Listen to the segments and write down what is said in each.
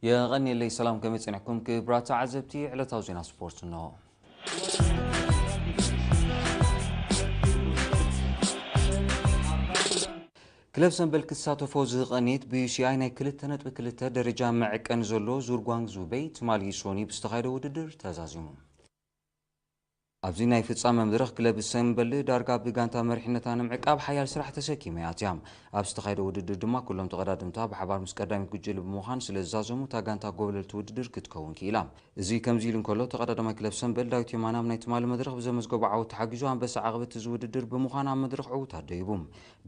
የቐንየለይ ሰላም፣ ከመይ ጸኒሕኩም ክቡራት ተዓዘብቲ? ዕለታዊ ዜና ስፖርት እንሆ። ክለብ ሰምበል ክትሳተፎ ዝቐንየት ብዩሲኣይ ናይ ክልተ ነጥቢ ክልተ ደረጃ መዐቀኒ ዘሎ ዙር ጓንግዙ በይ ትማሊ ሶኒ ብዝተኻየደ ውድድር ተዛዚሙ። ኣብዚ ናይ ፍጻመ መድረኽ ክለብ ሰምበል ዳርጋ ብጋንታ መሪሕነታ ንምዕቃብ ሓያል ስራሕ ተሰኪማ እያ ኣትያ። ኣብ ዝተኻየደ ውድድር ድማ ኩሎም ተቐዳደምታ ብሓባር ምስ ቀዳሚት ጉጅለ ብምዃን ስለ ዝዛዘሙ እታ ጋንታ ጎብለልቲ ውድድር ክትከውን ክኢላ። እዚ ከምዚ ኢሉ እንከሎ ተቐዳዳማይ ክለብ ሰምበል ዳዊት የማነ ኣብ ናይ ትማሊ መድረኽ ብዘመዝገቦ ዓወት ተሓጊዙ ኣንበሳ ዓቕበት እዚ ውድድር ብምዃን ኣብ መድረኽ ዕውታት ደይቡ።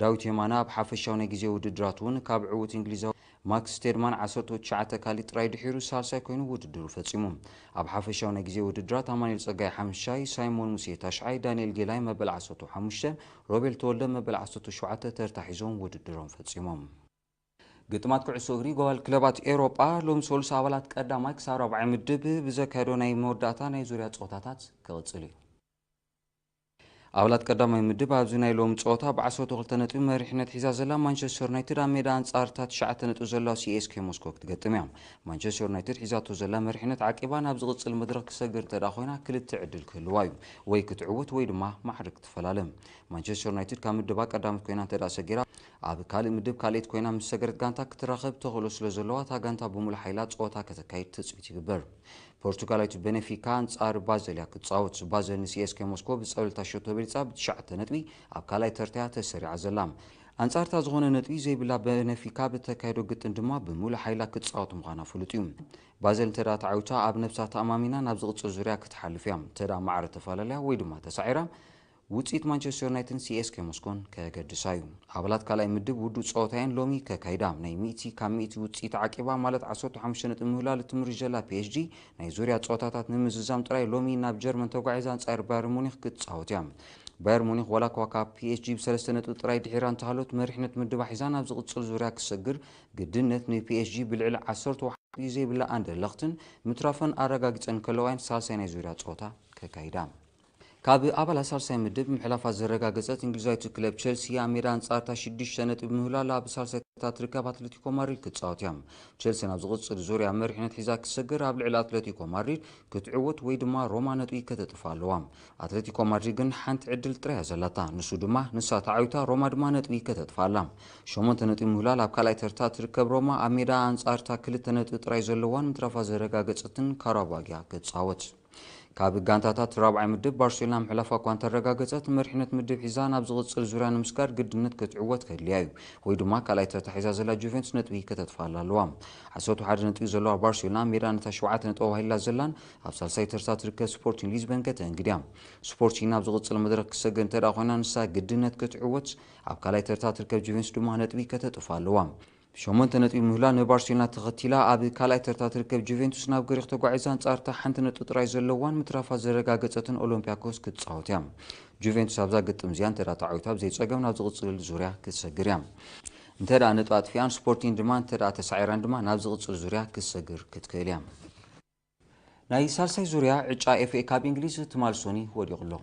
ዳዊት የማነ ኣብ ሓፈሻዊ ናይ ግዜ ውድድራት እውን ካብ ዕዉት እንግሊዛዊ ማክስ ስቴድማን ዓሰርተ ትሽዓተ ካልድ ጥራይ ድሒሩ ሳልሳይ ኮይኑ ውድድሩ ፈጺሙ። ኣብ ሓፈሻዊ ናይ ግዜ ውድድራት ኣማኑኤል ጸጋይ ሓምሻይ፣ ሳይሞን ሙሴ ታሽዓይ፣ ዳንኤል ጌላይ መበል ዓሰርተ ሓሙሽተ፣ ሮቤል ተወልደ መበል ዓሰርተ ሸውዓተ ተርታ ሒዞም ውድድሮም ፈጺሞም። ግጥማት ኩዕሶ እግሪ ጓል ክለባት ኤውሮጳ ሎም ሰሉስ ኣባላት ቀዳማይ ክሳብ ራብዓይ ምድብ ብዘካየዶ ናይ መወዳእታ ናይ ዙርያ ጸወታታት ክቕጽል እዩ። ኣባላት ቀዳማይ ምድብ ኣብዚ ናይ ሎም ጸወታ ብ ዓሰርተ ክልተ ነጥቢ መሪሕነት ሒዛ ዘላ ማንቸስተር ዩናይትድ ኣብ ሜዳ ኣንጻር እታ ትሽዓተ ነጥቢ ዘለዋ ሲኤስኬ ሞስኮ ክትገጥም እያ። ማንቸስተር ዩናይትድ ሒዛቶ ዘላ መሪሕነት ዓቂባ ናብ ዝቕጽል መድረኽ ክሰግር እንተ ደኣ ኮይና ክልተ ዕድል ክህልዋ እዩ። ወይ ክትዕወት ወይ ድማ ማዕረ ክትፈላለ። ማንቸስተር ዩናይትድ ካብ ምድባ ቀዳመት ኮይና እንተ ደኣ ሰጊራ፣ ኣብ ካልእ ምድብ ካልኣይት ኮይና ምስ ሰገረት ጋንታ ክትራኸብ ተኽእሎ ስለ ዘለዋ እታ ጋንታ ብምሉእ ሓይላ ጸወታ ከተካይድ ትጽቢት ይግበር። ፖርቱጋላዊት ቤነፊካ ኣንጻር ባዘል እያ ክትጻወት። ባዘል ንሲኤስኬ ሞስኮ ብጸብለልታ ሸቶ በሊጻ ብትሽዓተ ነጥቢ ኣብ ካልኣይ ተርታ እያ ተሰሪዓ ዘላ። ኣንጻርታ ዝኾነ ነጥቢ ዘይብላ ቤነፊካ ብተካየዶ ግጥም ድማ ብምሉእ ሓይላ ክትጻወት ምዃና ፍሉጥ እዩ። ባዘል እንተ ደኣ ተዓዊታ ኣብ ነብሳ ተኣማሚና ናብ ዝቕጽል ዙርያ ክትሓልፍ እያ። እንተ ደኣ ማዕረ ተፈላለያ ወይ ድማ ተሳዒራ ውጽኢት ማንቸስተር ዩናይትድን ሲኤስኬ ሞስኮን ከገድሳ እዩ። ኣባላት ካልኣይ ምድብ ውዱእ ጸወታየን ሎሚ ከካይዳ ናይ ሚእቲ ካብ ሚእቲ ውጽኢት ዓቂባ ማለት ዓሰርተ ሓሙሽተ ነጥቢ ምህላል እትምርሽ ዘላ ፒኤስጂ ናይ ዙርያ ጸወታታት ንምዝዛም ጥራይ ሎሚ ናብ ጀርመን ተጓዒዛ ኣንጻር ባየር ሙኒክ ክትጻወት እያ። ባየር ሙኒክ ዋላ እኳ ካብ ፒኤስጂ ብሰለስተ ነጥቢ ጥራይ ድሒራ እንተሃሎት መሪሕነት ምድባ ሒዛ ናብ ዝቕጽል ዙርያ ክሰግር ግድነት ንፒኤስጂ ብልዕሊ ዓሰርተ ወሓዲ ዘይብላ ኣንደርለኽትን ምትራፈን ኣረጋጊጸን ከለዋይን ሳልሳይ ናይ ዙርያ ጸወታ ከካይዳ። ካብ ኣባላት ሳልሳይ ምድብ ምሕላፋ ዘረጋገጸት እንግሊዛዊት ክለብ ቸልሲ ኣብ ሜዳ ኣንጻርታ ሽዱሽተ ነጥቢ ምህላላ ኣብ ሳልሳይ ተርታ ትርከብ ኣትሌቲኮ ማድሪድ ክትጻወት እያ። ቸልሲ ናብ ዝቕጽል ዙርያ መሪሕነት ሒዛ ክትሰግር ኣብ ልዕሊ ኣትሌቲኮ ማድሪድ ክትዕወት ወይ ድማ ሮማ ነጥቢ ከተጥፋ ኣለዋ። ኣትሌቲኮ ማድሪድ ግን ሓንቲ ዕድል ጥራይ እያ ዘላታ፣ ንሱ ድማ ንሳ ተዓዊታ ሮማ ድማ ነጥቢ ከተጥፋ ኣላ። ሸሞንተ ነጥቢ ምህላል ኣብ ካልኣይ ተርታ ትርከብ ሮማ ኣብ ሜዳ ኣንጻርታ ክልተ ነጥቢ ጥራይ ዘለዋን ምትራፋ ዘረጋገጸትን ካራባጊያ ክትጻወት። ካብ ጋንታታት ራብዓይ ምድብ ባርሴሎና ምሕላፋ እኳ እንተረጋገጸት መሪሕነት ምድብ ሒዛ ናብ ዝቕጽል ዙርያ ንምስጋር ግድነት ክትዕወት ከድልያ እዩ ወይ ድማ ካልኣይ ተርታ ሒዛ ዘላ ጁቬንቱስ ነጥቢ ከተጥፋላ ኣለዋ። ዓሰርተ ሓደ ነጥቢ ዘለዋ ባርሴሎና ሜዳ ነታ ሸውዓተ ነጥቢ ኣዋሂላ ዘላን ኣብ ሳልሳይ ተርታ ትርከብ ስፖርቲንግ ሊዝበን ከተእንግድ እያ። ስፖርቲንግ ናብ ዝቕጽል መድረኽ ክሰግር እንተ ደኣ ኮይና ንሳ ግድነት ክትዕወት ኣብ ካልኣይ ተርታ ትርከብ ጁቬንቱስ ድማ ነጥቢ ከተጥፋ ኣለዋ። ሸሞንተ ነጥቢ ምህላ ንባርሴሎና ተኸቲላ ኣብ ካልኣይ ተርታ ትርከብ ጁቬንቱስ ናብ ግሪኽ ተጓዒዛ ኣንጻርታ ሓንቲ ነጥቢ ጥራይ ዘለዋን ምትራፋ ዘረጋገጸትን ኦሎምፒያኮስ ክትጻወት እያ። ጁቬንቱስ ኣብዛ ግጥም እዚኣ እንተ ተዓዊታ ብዘይ ጸገም ናብ ዝቕጽል ዙርያ ክትሰግር እያ። እንተ ነጥቢ ኣጥፊኣን ስፖርቲን ድማ እንተ ተሳዒራን ድማ ናብ ዝቕጽል ዙርያ ክትሰግር ክትክእል እያ። ናይ ሳልሳይ ዙርያ ዕጫ ኤፍኤ ካብ እንግሊዝ ትማል ሶኒ ወዲቑ ኣሎ።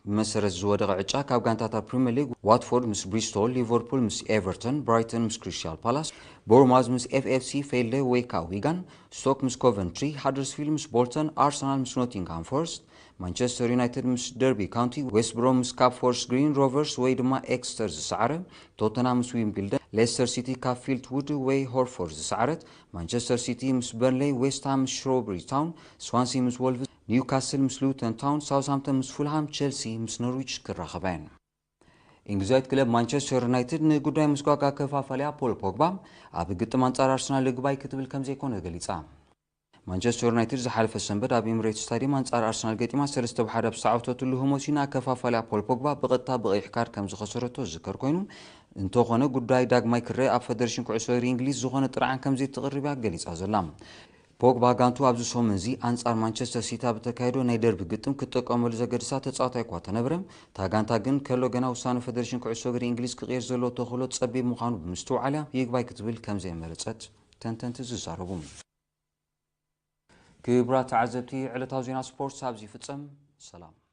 ብመሰረት ዝወደቐ ዕጫ ካብ ጋንታታት ፕሪምየር ሊግ ዋትፎርድ ምስ ብሪስቶል፣ ሊቨርፑል ምስ ኤቨርተን፣ ብራይተን ምስ ክሪስታል ፓላስ፣ ቦርማዝ ምስ ኤፍኤፍሲ ፌልደ ወይ ከዓ ዊጋን፣ ስቶክ ምስ ኮቨንትሪ፣ ሃደርስፊልድ ምስ ቦልተን፣ ኣርሰናል ምስ ኖቲንግሃም ፎረስት፣ ማንቸስተር ዩናይትድ ምስ ደርቢ ካውንቲ፣ ዌስት ብሮም ምስ ካብ ፎረስት ግሪን ሮቨርስ ወይ ድማ ኤክስተር ዝሰዓረ፣ ቶተናም ምስ ዊምቢልደን፣ ሌስተር ሲቲ ካብ ፊልትውድ ወይ ሆርፎርድ ዝሰዓረት፣ ማንቸስተር ሲቲ ምስ በርንሌይ፣ ዌስትሃም ምስ ሽሮብሪ ታውን፣ ስዋንሲ ምስ ወልቭስ፣ ኒውካስል ምስ ሉተን ታውን፣ ሳውስሃምፕተን ምስ ፉልሃም፣ ቸልሲ ምስ ኖርዊች ክራኸባ እየን። እንግሊዛዊት ክለብ ማንቸስተር ዩናይትድ ንጉዳይ ምስጓግ ኣከፋፋሊኣ ፖል ፖግባ ኣብ ግጥም ኣንጻር ኣርሰናል ልግባይ ክትብል ከም ዘይኮነ ገሊጻ። ማንቸስተር ዩናይትድ ዝሓለፈ ሰንበት ኣብ ኤምሬትስ ስታዲየም ኣንጻር ኣርሰናል ገጢማ ሰለስተ ብ ሓደ ኣብ ዝተዓወተትሉ ህሞሲና ኣከፋፋሊኣ ፖል ፖግባ ብቐጥታ ብቐይሕ ካርድ ከም ዝኸሰረቶ ዝዝከር ኮይኑ፣ እንተኾነ ጉዳይ ዳግማይ ክረአ ኣብ ፈደሬሽን ኩዕሶ እግሪ እንግሊዝ ዝኾነ ጥርዓን ከም ዘይትቕርብ እያ ገሊጻ ዘላ። ፖግባ ጋንቱ ኣብዚ ሰሙን እዚ ኣንጻር ማንቸስተር ሲቲ ኣብ እተካየዶ ናይ ደርቢ ግጥም ክትጥቀመሉ ዘገድሳ ተጻዋታይ እኳ ተነብረ፣ እታ ጋንታ ግን ከሎ ገና ውሳነ ፈደሬሽን ኩዕሶ እግሪ እንግሊዝ ክቕየር ዘለዎ ተኽእሎ ጸቢብ ምዃኑ ብምስትውዓል እያ ይግባይ ክትብል ከም ዘየመረጸት ተንተንቲ ዝዛረቡ። ክቡራት ተዓዘብቲ፣ ዕለታዊ ዜና ስፖርት ኣብዚ ይፍጸም። ሰላም።